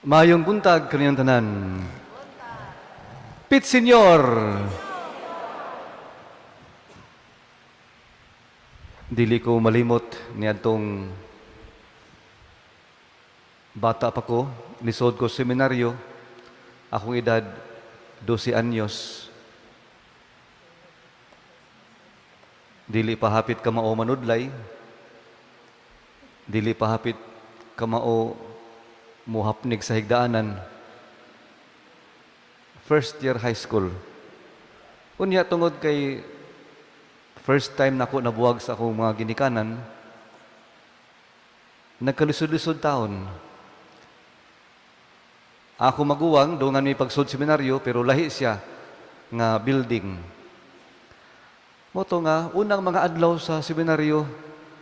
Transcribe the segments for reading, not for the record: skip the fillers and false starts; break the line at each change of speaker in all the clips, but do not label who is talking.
Maayong buntag kaninyong tanan. Pit Senyor. Dili ko malimot niadtong bata pa ko, lisod ko seminaryo, akong edad 12 anyos. Dili pa hapit kamao manudlay. Dili pa hapit kamao muhapnig sa higdaanan. First year high school. Unya, tungod kay first time nako nabuwag sa akong mga ginikanan, nagkalisod-lisod taon. Ako maguwang, dungan mi pagsud seminaryo, pero lahi siya nga building. Mao to nga, unang mga adlaw sa seminaryo,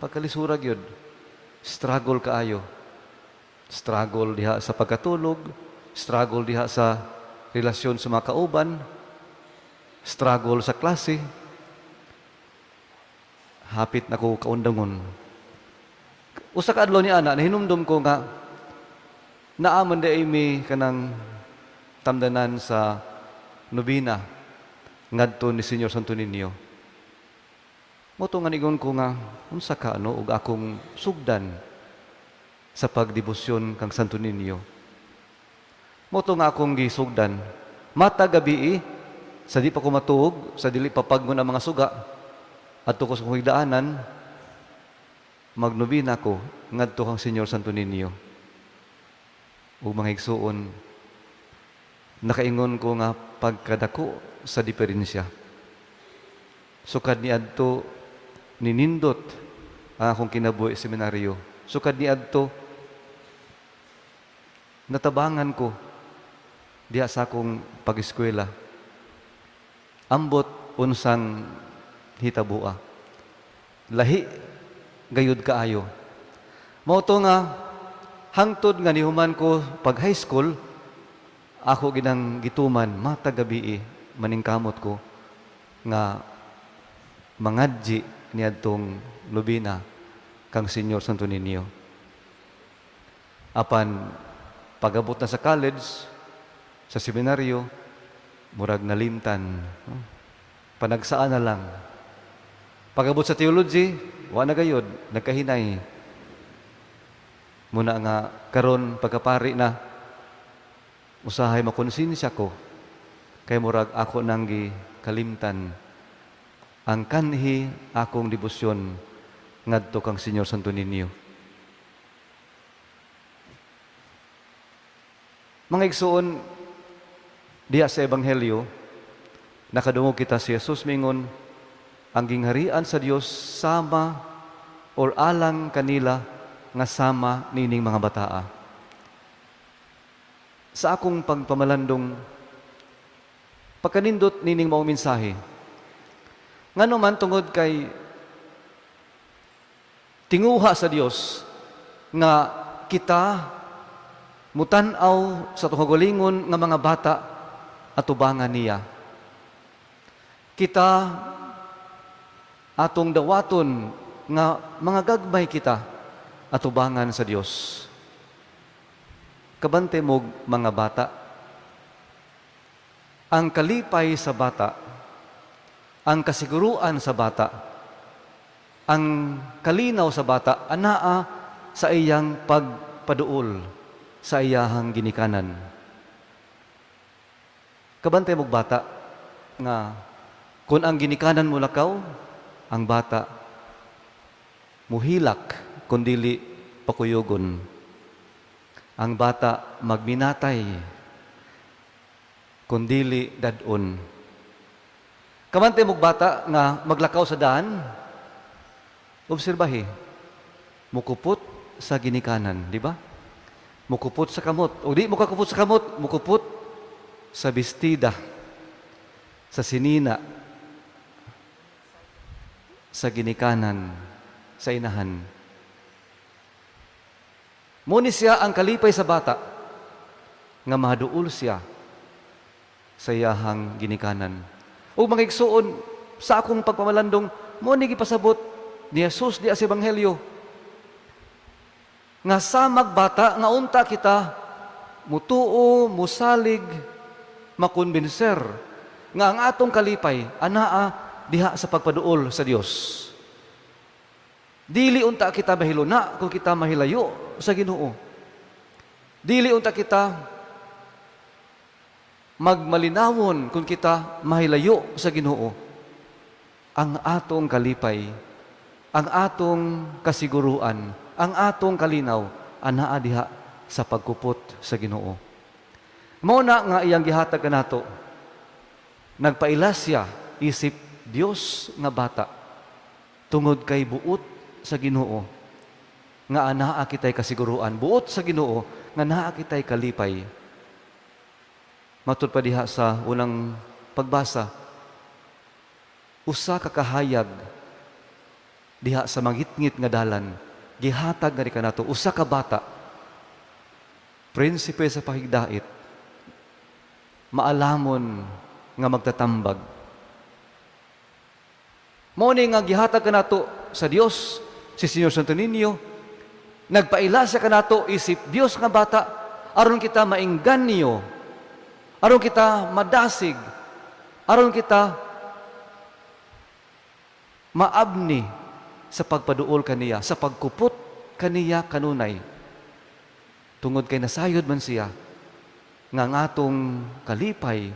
pagkalisura gyud, struggle kaayo. Struggle diha sa pagkatulog, struggle diha sa relasyon sa mga kauban, struggle sa klase. Hapit na ko kaundangon. Usa ka adlaw ni ana, nahinumdum ko nga naa man diay mi kanang tamdanan sa nobina ngadto ni Senyor Santo Niño. Mao to nga niingon ko nga unsa ka ano og akong sugdan sa pagdebosyon kang Santo Niño. Mao to nga akong gisugdan. Matag gabii, sa di pa ko matuog, sa dili pa pagnon ang mga suga, adto ko sa akong higdaanan, magnobina ko ngadto kang Senyor Santo Niño. Ug mga igsuon, nakaingon ko nga pagkadako sa diferensya. Sukad niadto, ninindot ang akong kinabuhi sa seminaryo. Sukad niadto, natabangan ko diha sa akong pag-eskwela. Ambot unsang hitabua. Lahi gayud kaayo. Mao to nga hangtod nga nihuman ko pag high school, ako ginang gituman matag gabii maningkamot ko nga mangadji niadtong nobina kang Senyor Santo Niño. Apan pag-abot na sa college, sa seminaryo, murag nalimtan. Panagsaan na lang. Pag-abot sa theology, wa na gayod, nagkahinay. Muna nga karon pagkapari na, usahay makonsensya ko kay murag ako nang gikalimtan ang kanhi akong debosyon ngadto kang Senyor Santo Niño. Mga igsuon, diha sa Ebanghelyo, nakadungog kita si Jesus mingon, ang gingharian sa Dios sama or alang kanila nga sama nining mga bataa. Sa akong pagpamalandong, pagkanindot nining maong mensahe, ngano man tungod kay tinguha sa Dios nga kita mutan-aw sa atong kaugalingon nga mga bata atubangan niya. Kita atong dawaton nga mga gagmay kita atubangan sa Dios. Kabante mog mga bata. Ang kalipay sa bata, ang kasiguruan sa bata, ang kalinaw sa bata, anaa sa iyang pagpaduol sa iyahang ginikanan. Kabantay mog bata nga kung ang ginikanan mo lakaw, ang bata muhilak kung dili pakuyogon. Ang bata magminatay kung dili dadon. Kabantay mog bata nga maglakaw sa daan, obserbahi, mukupot sa ginikanan, di ba? Mukupot sa kamot. O di mukakupot sa kamot, mukupot sa bestida, sa sinina, sa ginikanan, sa inahan. Muni siya ang kalipay sa bata, nga mahaduol siya sa iyahang ginikanan. O mga igsuon, sa akong pagpamalandong, mo ni gipasabot ni Jesus di sa Ebanghelyo nga samag bata nga unta kita mutuo, musalig, makumbinser nga ang atong kalipay anaa diha sa pagpaduol sa Dios. Dili unta kita mahiluna kung kita mahilayo sa Ginoo. Dili unta kita magmalinawon kung kita mahilayo sa Ginoo. Ang atong kalipay, ang atong kasiguruan, ang atong kalinaw anaa diha sa pagkupot sa Ginoo. Mao na nga iyang gihatag kanato. Nagpaila siya isip Dios nga bata tungod kay buot sa Ginoo nga anaa kitay kasiguruan, buot sa Ginoo nga naa kitay kalipay. Matud pa diha sa unang pagbasa, usa ka kahayag diha sa mangitngit nga dalan, gihatag nga kanato usa ka bata, prinsipe sa pakigdait, maalamon nga magtatambag. Mao ni nga gihatag kanato sa Dios si Señor Santo Niño. Nagpaila siya kanato isip Dios nga bata aron kita maengganyo, aron kita madasig, aron kita maabni sa pagpaduol kaniya, sa pagkupot kaniya kanunay. Tungod kay nasayod man siya nga ang atong kalipay,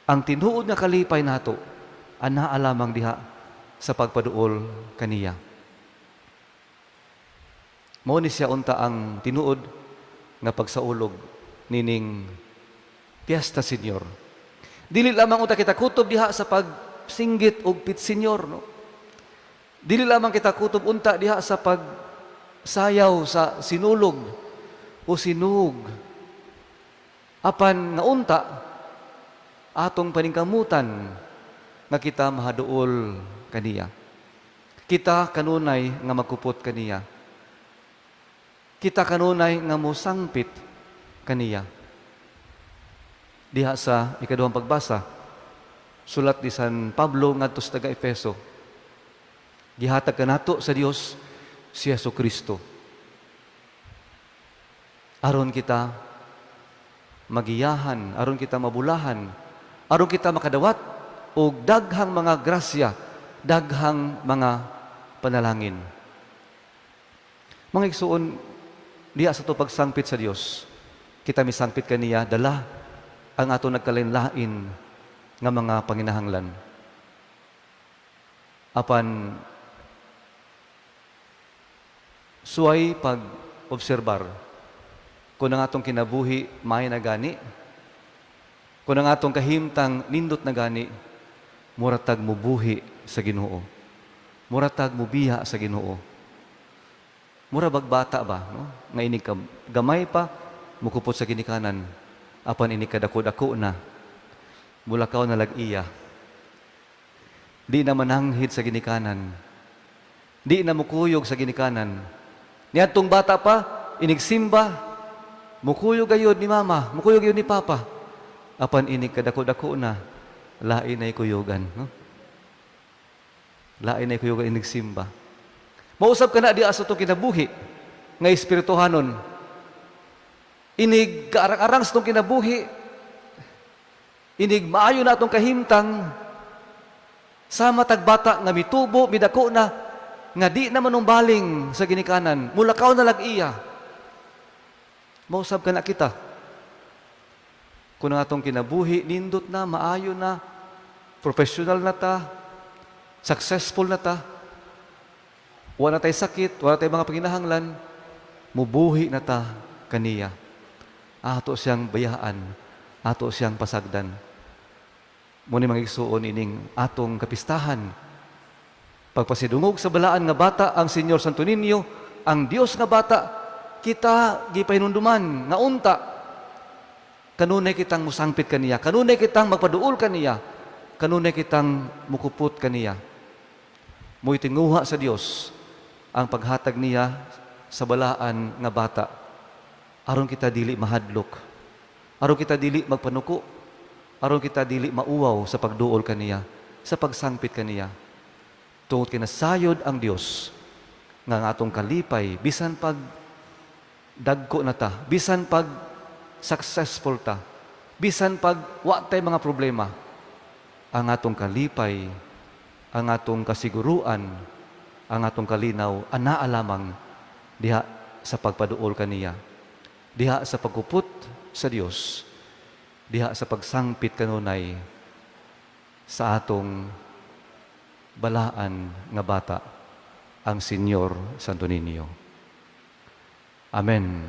ang tinuod nga kalipay nato, anaa lamang diha sa pagpaduol kaniya. Mao ni siya unta ang tinuod nga pagsaulog nining Piyesta Señor. Dili lamang unta kita kutob diha sa pagsinggit og Pit Señor, no? Dili lamang kita kutob unta diha sa pagsayaw sa sinulog o sinug. Apan nga unta atong paningkamutan nga kita mahaduol kaniya. Kita kanunay nga magkupot kaniya. Kita kanunay nga mosangpit kaniya. Diha sa ikaduhang pagbasa, sulat ni San Pablo ngadto sa taga Efeso. Gihatag kanato sa Dios si Jesu Kristo. Aron kita magiyahan, aron kita mabulahan, aron kita makadawat og daghang mga grasya, daghang mga panalangin. Mga igsuon, diha sa ato pagsangpit sa Dios, kita misangpit kaniya dala ang ato nagkalain-lain nga mga panginahanglan. Apan suway pag-obserbar kung ang atong kinabuhi maayo na gani, kung ang atong kahimtang nindot na gani, muratag mubuhi sa Ginoo. Muratag mubiya sa Ginoo. Mura bag bata ba, no? Nga inig ka gamay pa, mukupot sa ginikanan, apan inig ka dako-dako na, mulakaw na lag-iya. Di na mananghid sa ginikanan. Di na mukuyog sa ginikanan. Niadtong bata pa, inig simba, mukuyog gayod ni mama, mukuyog gayod ni papa. Apan inig kadako-dako na, lain na'y kuyugan. No? Lain na'y kuyugan inig simba. Mausab kana diha sa atong kinabuhi nga espirituhanon. Inig kaarang-arang sa atong kinabuhi, inig maayo na atong kahimtang, sama tag bata nga mitubo, midako na, nga di na manumbaling sa ginikanan, mulakaw na lag-iya. Mausab kana kita. Kung ang atong kinabuhi, nindot na, maayo na, professional na ta, successful na ta, wala tay sakit, wala tay mga panginahanglan, mubuhi na ta kaniya. Ato siyang bayaan, ato siyang pasagdan. Mao ni, mga igsuon, ining atong kapistahan. Pagpasidungog sa balaan nga bata ang Señor Santo Niño, ang Dios nga bata, kita gipahinumduman nga unta kanunay kitang musangpit kaniya, kanunay kitang magpaduol kaniya, kanunay kitang mukupot kaniya. Mo'y tinguha sa Dios ang paghatag niya sa balaan nga bata aron kita dili mahadlok, aron kita dili magpanuko, aron kita dili mauwaw sa pagduol kaniya, sa pagsangpit kaniya. Tungod kay nasayod ang Dios nga ang atong kalipay, bisan pag dagko na ta, bisan pag successful ta, bisan pag wa tay mga problema, ang atong kalipay, ang atong kasiguruan, ang atong kalinaw, anaa lamang diha sa pagpaduol kaniya, diha sa pagkupot sa Dios, diha sa pagsangpit kanunay sa atong balaan nga bata, ang Señor Santo Niño. Amen.